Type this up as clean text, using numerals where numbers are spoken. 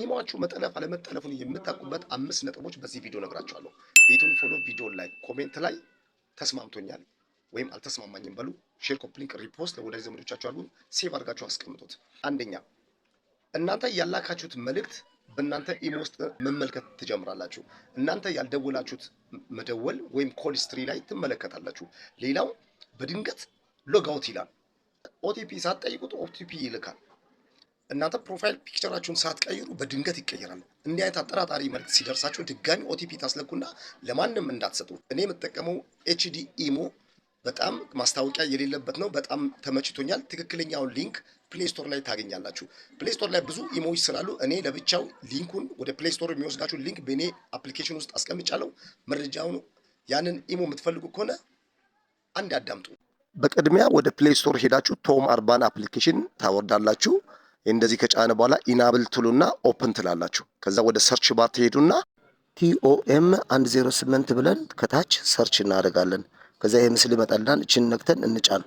ኢሞአችሁ መጠለፍ አለመጠለፉን የምታውቁበት አምስት ነጥቦች በዚህ ቪዲዮ ነግራችኋለሁ። ቤቱን follow፣ ቪዲዮ ላይ comment ላይ ተስማምቶኛል ወይም አልተስማማኝም በሉ። Share፣ copy link፣ repost ለወዳጅ ዘመዶቻችሁ አድርጉ። Save አድርጋችሁ አስቀምጡት። አንደኛ፣ እናንተ ያላካችሁት መልእክት በእናንተ ኢሞ ውስጥ መመልከት ትጀምራላችሁ። እናንተ ያልደወላችሁት መደወል ወይም call history ላይ ትመለከታላችሁ። ሌላው በድንገት logout ይላል። OTP ሳትጠይቁት OTP ይልካል። እናንተ profile picture ኣችሁን ሳትቀይሩ በድንገት ይቀየራል። እንዲህ አይነት አጠራጣሪ መልእክት ሲደርሳችሁ ድጋሚ OTP ታስለኩና ለማንም እንዳትሰጡ። እኔ የምጠቀመው HD ኢሞ በጣም ማስታወቂያ የሌለበት ነው። በጣም ተመችቶኛል። ትክክለኛውን link Play Store ላይ ታገኛላችሁ። Play Store ላይ ብዙ ኢሞዎች ስላሉ እኔ ለብቻው link ኡን ወደ Play Store የሚወስዳችሁ link በእኔ application ውስጥ አስቀምጫለሁ። መረጃውን ያንን ኢሞ የምትፈልጉ ከሆነ አንድ አዳምጡ። በቅድሚያ ወደ Play Store ሄዳችሁ ቶም አርባን application ታወርዳላችሁ። እንደዚህ ከጫነ በኋላ enable ትሉና open ትላላችሁ። ከዛ ወደ search bar ትሄዱና TOM 108 ብለን ከታች search እናደርጋለን። ከዛ ይህ ምስል ይመጣልናል። እችን ነክተን እንጫን።